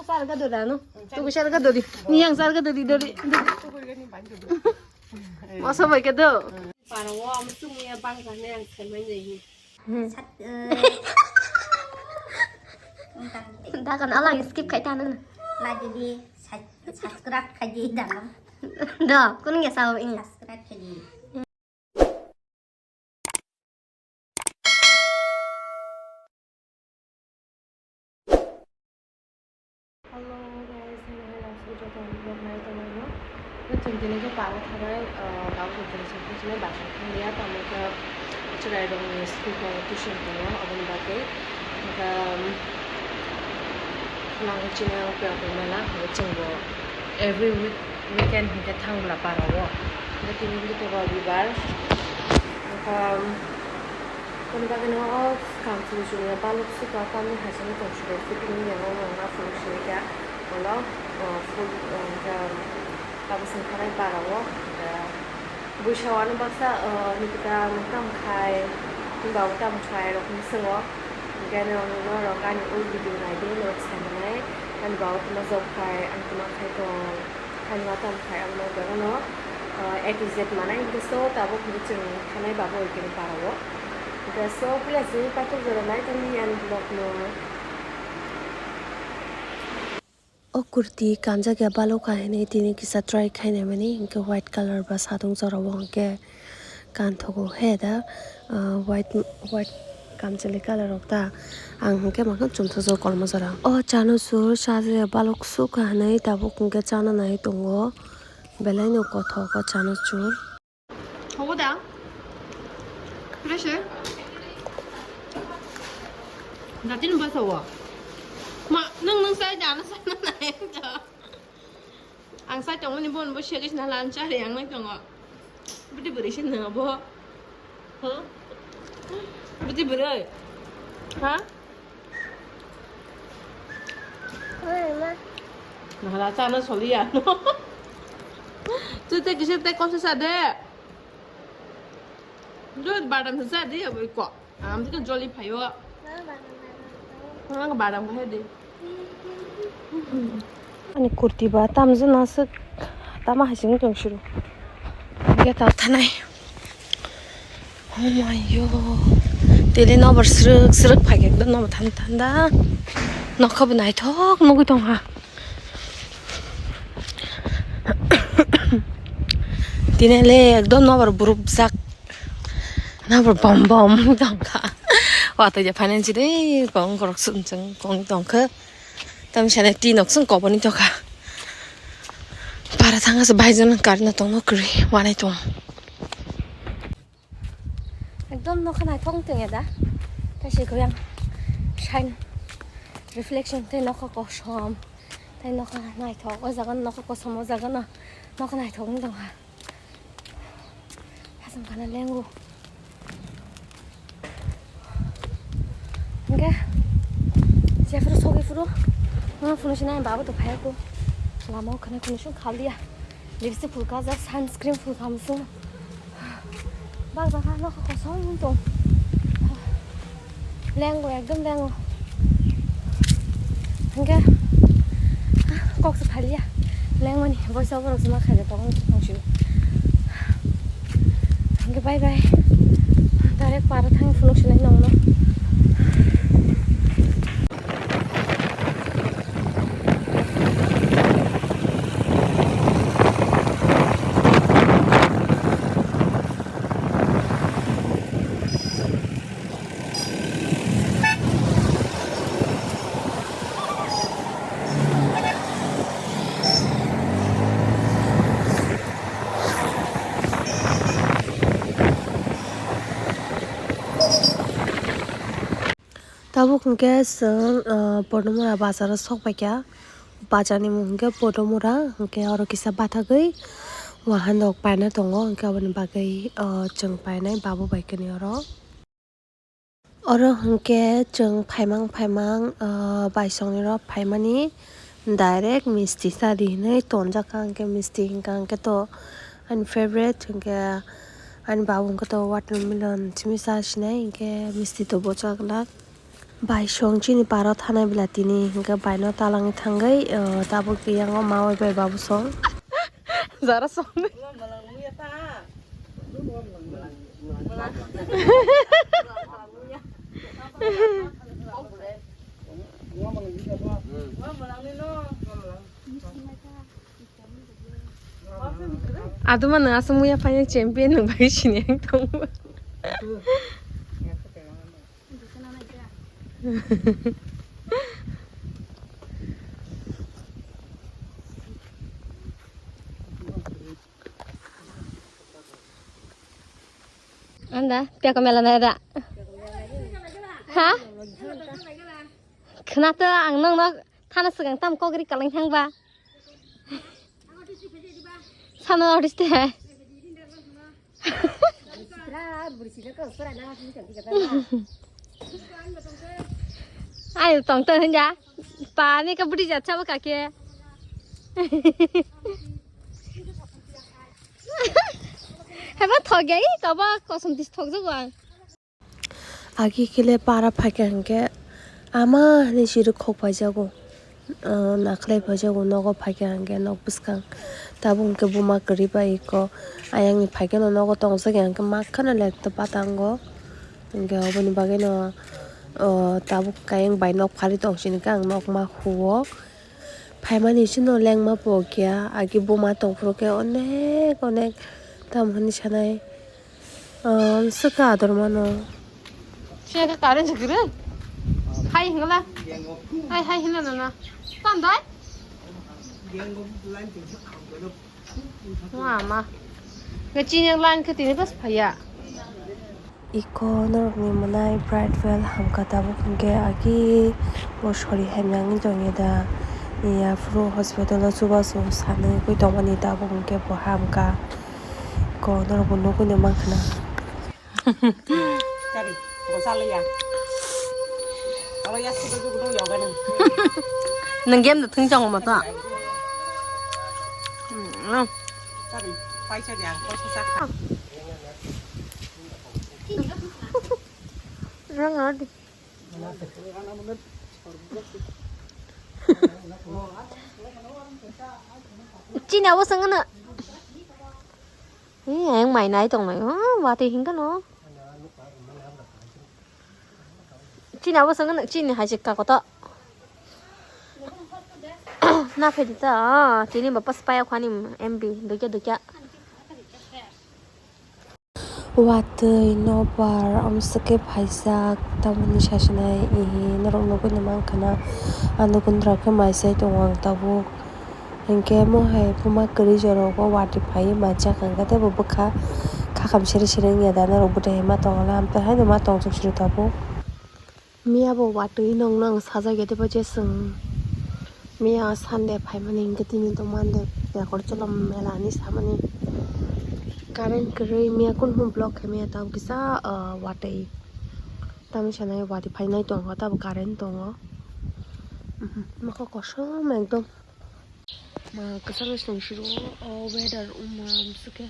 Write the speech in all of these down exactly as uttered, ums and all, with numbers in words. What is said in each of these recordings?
Sarga do dano. Tuku sarga do di. Ni yang sarga do di do di. Masa bai ka do. Para wo am sung ya bang ka ne ang sen mai nei. Sat, eh. Dakan alang skip khai tanu. Lagi di sat, subscribe khai di dalam. Do, kun nge sao ini. Subscribe khai di. Hello guys, hello, hello, sugwi joto ni vlog nai tongmani no. Chwng tini khe para thanai, ah, babu tini chwng tini basha thangya, tamo khe chwrai rok ni school tongo, tuition tongo, aboni bagwi. Hwnkhe, um, langwi chini ang pura pura mela, hwnkhe chwng bo every week, weekend hwnkhe thang bwla para o. Hwnkhe tini hwnkhe to Robibar. Hwnkhe, um, Toni bagwi no o kaam phuru churiya balok suka tamni hai sano tong suri fitting ni yango wngma phuru churiya ulo, o, full, o, hwnkhe tabuk song khanai bara o, hwnkhe buisa o ano baksa, o, Nikita nwng tamo khai, hwnba o tamo khai rok hinwi swngo, hwnkhe norok ani o video naidi norok sai manai ani ba o tuma job khai ang tuma khai tong. Khaima tamo khai ang no jaga no, ah, A to Z manai, hwnkhe so tabuk hwnkhe chwng thanai babu hwnkhe para o. Hwnkhe so puila chini paithak jora nai tongni ani vlog no. O kurti kanjak ya balok hai hinwi tini kisa try khainai mani, hwnkhe white colour ba satung jora o hwnkhe. Kanthogo he da, ah, white, white kamchwlwi colour rok ta. Ang hwnkhe mangkha chumthago kolmo jora. O chanachur chajakya balok sukha hinwi tabuk hwnkhe chana nai tongo. Belai no kothok o chanachur. Hogo da? Fresh, eh? Datin basa o. Ma, nung, nung sai da, nung sai na nai da. Ang sai tongmani bo, bo se kaisa na lan chari ang nai tongo. Bwtwi bwrwi se nang bo. Huh? Bwtwi bwrwi. Ha? Oi, ma. Nahala chana soliya. Tu te kisa te kosa sa de. Dud badam sa sa de abo ko. Ang dikhe joli phaio. Ang badam khe de. Ani kurti ba tamjana swk tama hai sini tong suru. Ge ta thanai. Oh my yo. Tele nobar srwk srwk phai ekdom nobar thanda thanda. Nokha bo naithok nugwi tong ha. Tini le ekdom nobar burupjak. Nobar bom bom tongkha. Watwi ja phainani chiri kong korok sumsung kong tongkha. Tam sene ti nok sung koboni tongkha. Para thangkha se bhaijon karna tongno kwrwi wanai tong. Ekdom nokha naithok wng tongya da. Kaisa koyang shine reflection tei nokha kosom tei nokha naithok o jaga nokha kosom o jaga no nokha naithok wng tongkha. Hasam kana lengo. Hingke jephuru sogwi phuru phunuksinai babu to phaiya ko lama o khwnwi khwnwi song khaliya. Lipstick phulkajak, sunscreen phulkha musung. Bak bak ha nokha kosom tong. Lengo, ekdom lengo. Hingke kok se phaliya. Lengmani voice over se ma khaijak tongo tongsi. Hingke bye bye. Direct para thang phunuksinai nongno. Tabuk hwnkhe chwng, ah, Podomora bazaro sok paikha. Bazarni mung hwnkhe Podomora, hwnkhe oro kisa bathagwi wahan rok paina tongo, hwnkhe aboni bagwi, ah, chwng painai babu bai kani oro. Oro hwnkhe chwng phaimang phaimang, ah, baisongni rok phaimani direct misti chadi hinwi tonjakha, hwnkhe misti hwnkha hwnkhe to ani favorite, hwnkhe ani babu hwnkhe to watermelon simi cha sinai, hwnkhe misti to bochak glak. Bai song chini paro thanai bela tini, hingke bai no talangwi thangwi, o, tabuk tiyang o ma bai babu song. Jara song. Aduma no aswk muya phai champion no bai sini ang tong. Anda, piyako mela nai da. Ha? Khna to ang nang no thana swkang tam kok ri kalang thang ba. Sana artist te. Ai tong tong hinja. Pa ni ka budi jat chaba kake. Heba thok gai kaba kosong dis thok jago ang. Agi kile para phaikha hwnkhe ama hinwi chirwk khok phaijago, ah, nakhlai phaijago, nogo phaikha hwnkhe nok bwskang. Tabuk hwnkhe buma kwrwi bai eko ayangni phaikhe no nogo tongjakya hwnkhe makhano lekto patango. Hwnkhe oboni bagwino, ah, tabuk khe ayang bai nok pharwi tong sini khe ang nok ma huo. Phaimani chwngno lengma bo kya, agi buma tongphuru khe onek onek tamo hinwi sanai. Swkha ador mano. Siya ka current se guru. Hai hingla. Hai, hai hingla nana. Tandai. Mama. Ga chini line khe tini bas phaya. Iko norokni mwnai Bright Well hamkha tabuk hwnkhe agi bo sori hamya wngwi tongya da. Yaphuru hospital o chubachu sanwi tongmani tabuk hwnkhe bo hamkha. Iko norokbo nugwi no mankha na. Nung game no thung chong ma to. Rang adi. Chini abo sangana. Eh, ayang mai nai tong nai. Oh, watwi hingka no. Chini abo sangana, chini hai se kako to. Na phedi ta, ah, chini bapa spaya khani M B, dukya dukya. Watwi nobar amswk khe phaijak, tamoni sasinai, ihi, norok nugwi no mankha na, ano gundra khe mai chai tongo ang tabuk. Hinkhe mo hai buma kwrwi jorao bo watwi phaiwi maijak, hinkhe teibo bwkha kha kam siri siri wngya da, norok bwtwi hai ma tongo na, amtwi haino ma tongthok siri tabuk. Miya bo watwi nokno ang sajak ya teibo je chwng miya Sunday phaimani hinkhe tini to Monday Yakorcholom mela hinwi samani. Current kwrwi miya kunhu block khe miya tamo kisa, ah, watwi tamni sanai watwi phainai tongo tamo current tongo. Mhm, mokol kosom ekdom. Ma kwchangni song siro o weather wngma amswk khe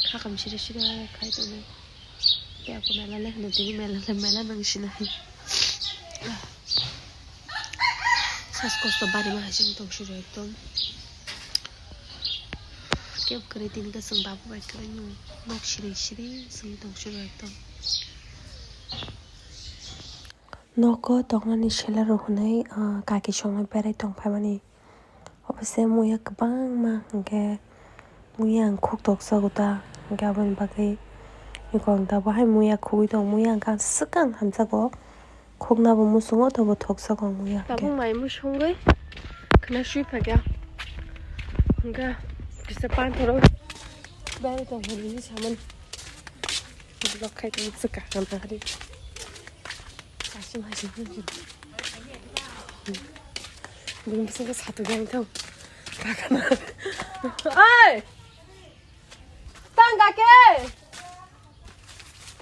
kha kam siri siri khai tongo. Tei ako mela le hwno tini mela le mela nang sinai. Sas kosto bari ma hai sini tong siro ekdom. Kebo kwrwi tini kwchwng babu bai kwrwi nok siri siri sini tong siro ekdom. Nogo tongnani sellarok hwnwi, ah, kaki songwi berai tongphaimani. Obose muya kwbangma hinkhe muya ang khuk toksago ta, hinkhe aboni bagwi eko ang tabuk hai muya khugwi tongo. Muya ang swkang hamjago, khuknabo muchungo, tobo toksago ang muya hinkhe. Tabuk mai musungwi khwna swi phaikha, hinkhe kisa panthoro berai tongmani hinwi samani. Vlog khai tong swkang hamya hari. Kaisa mai se nang jiro. Bini bwskango satung yang tong. Kakana. Oi! Tang kake!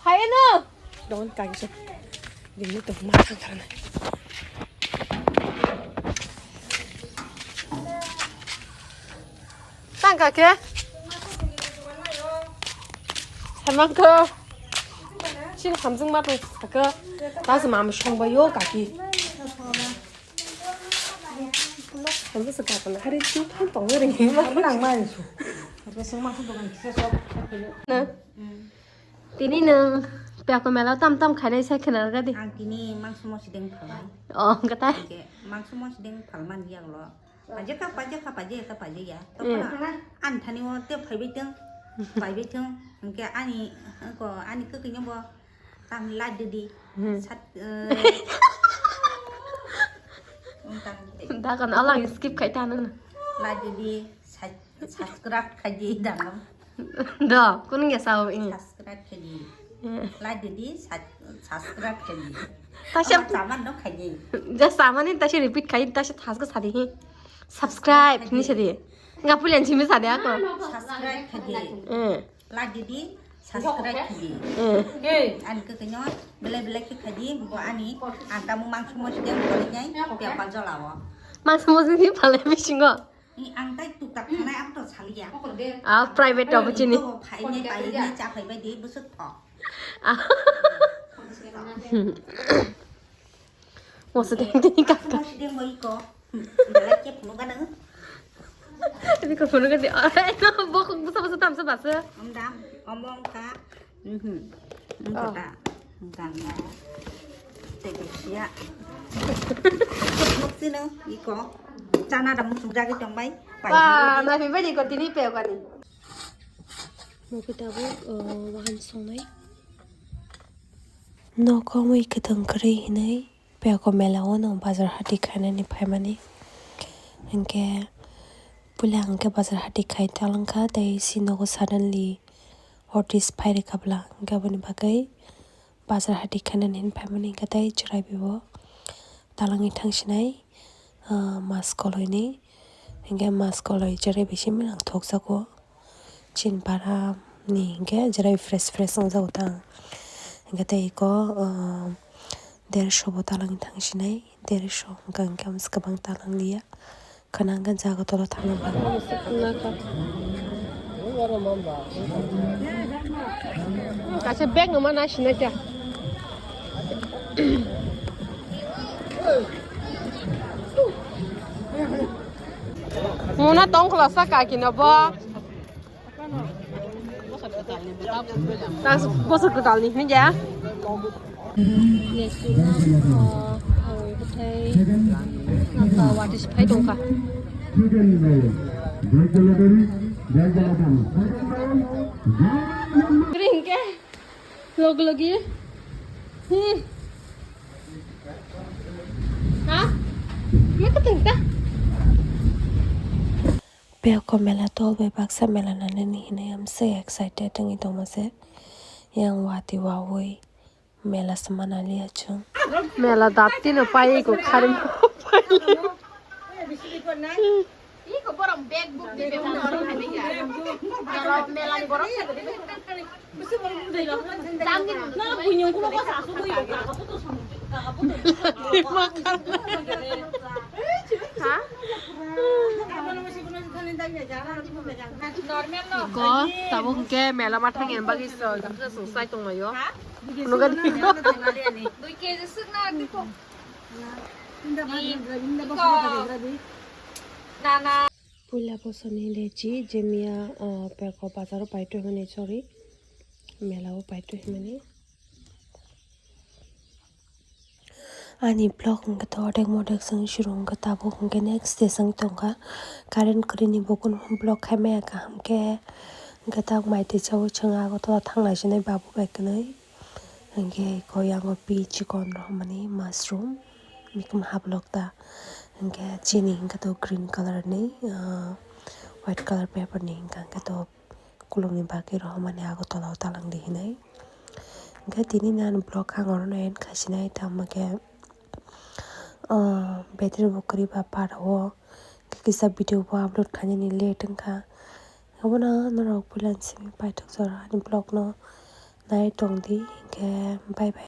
Phai no! Don kaki se. Bini to ma thang thang. Tang kake? Hemang ko. Chini samjwng ma tong saka. Ta se mam song ba yo kaki. Hamjwk se kaka na hari chu than tong ring ma. Nang ma su. Ko sung ma su dokan kisa sok. Na. Tini nang pya ko mela tam tam khainai sai khna ga di. Ang tini mangso mo sideng phalai. Oh, kata. Ke mangso mo sideng phalman dia lo. Paje ka, paje ka, paje ka, paje ya. To Eh. Pala, an thani o te phaibai teng, phaibai teng. Hingke ani, ko ani kwkwi no bo tam la didi. Hmm. Sat, eh, um, tam de. Da kan alang skip khai ta nang. La didi, sat, subscribe khai di dang. Do, kun ge sao ini. Subscribe khai di. Eh. La didi, sat, subscribe khai di. Tasya Ama saman no khai di. Ja samani tasya repeat khai, tasya thas ko sadi hi. Subscribe ni sadi. Gapulian simi sadi ako. Subscribe khai di. Eh. La didi, subscribe khai di. Eh. Ani kwkwi no belai belai khai di, bo ani ang tamu mangso mo sideng phalai nai, pya pal jolao. Mangso mo sideng phalai bisingo. Ni ang tai tuktak thanai ang to salia. Ah, private obo chini. To phai nai pai nai cha phai bai di busuk tho. Ah. Mo se teng teng kaka. Mo sideng bai ko. Belai ke phunu ka nang. Ini ko phunu ka di. Ai no, bok busa busa tam sa basa. Om dam, om bong ka. Mhm. Engko ta. Engkang. Tei kaisa. Sino, iko. Chana da musuk jagwi tongbai. Wah, na phi bani ko tini peo kani. Mo kita bu, eh, wahan songnai. Nokong wi kwthwng kwrwi hinwi. Peko mela o nwng bazar hati khainani phaimani. Hinkhe puila hinkhe bazar hati khai talangkha, tei si nogo suddenly Otis phai rwkha bwla. Hinkhe aboni bagwi bazar hati khainani hinwi phaimani, hinkhe tei chwrai bibo talangwi thangsinai, ah, mas koloini. Hinkhe mas koloi chwrai bisingo ang thokjago. Chin para ni hinkhe jerai fresh fresh wngjago ta ang. Hinkhe tei iko, ah, dersho bo talangwi thangsinai, dersho wngkha hinkhe amsa kwbang talang liya. Khwnang khe jaga tolo thangna bagwi. Kaisa bag no ma nasinai ta. Muna tong khulasa kaki no bo. Bosor kwtal ni hwnja. Lesu no, o, harwi bwthai, nokha watwi se phai tongkha. Green ke. Log logi. Hmm. Ha? Ma ka tengta? Peko mela tol bai baksa mela nanani hinwi amswk excited wngwi tongma se. Yang watwi wawi mela se manaliya chwng. Mela dapti no pai ko khari. Iko borok bag bag de bag. Mela, mela ni borok. Ha? Iko, tabuk hwnkhe mela ma thangya bagwi so, sai tonglaio. Nuga di. Dui kg swk na, dui kg. Iko. Nana. Puila bosoni lechi jemia, ah, peko bazaro paitoi hwnwi, sorry, mela o paitoi hwnwi. Ani vlog hwnkhe to odek modek swng shuru hwnkhe tabuk hwnkhe next day swng tongkha. Current kwrwini bo kunu vlog khai maya kaham khe. Hwnkhe tak mai twi chaui chwng Agartala thang naisinai babu bai kwnwi. Hwnkhe iko yango pi chikon rohormani mushroom. Mikung hablok ta. Hwnkhe chini hwnkhe to green colour ni, ah, white colour paper ni hwnkha hwnkhe to kulukni bagwi rohormani Agartala o talang di hinwi. Hwnkhe tini ni ani vlog ang orono end khaisinai, tamo khe, ah, battery bo kwrwi ba para o kisa video bo upload khainani late wngkha. Abono norok puila simi paithak jora ani vlog no nai tongdi, hwnkhe bye bye.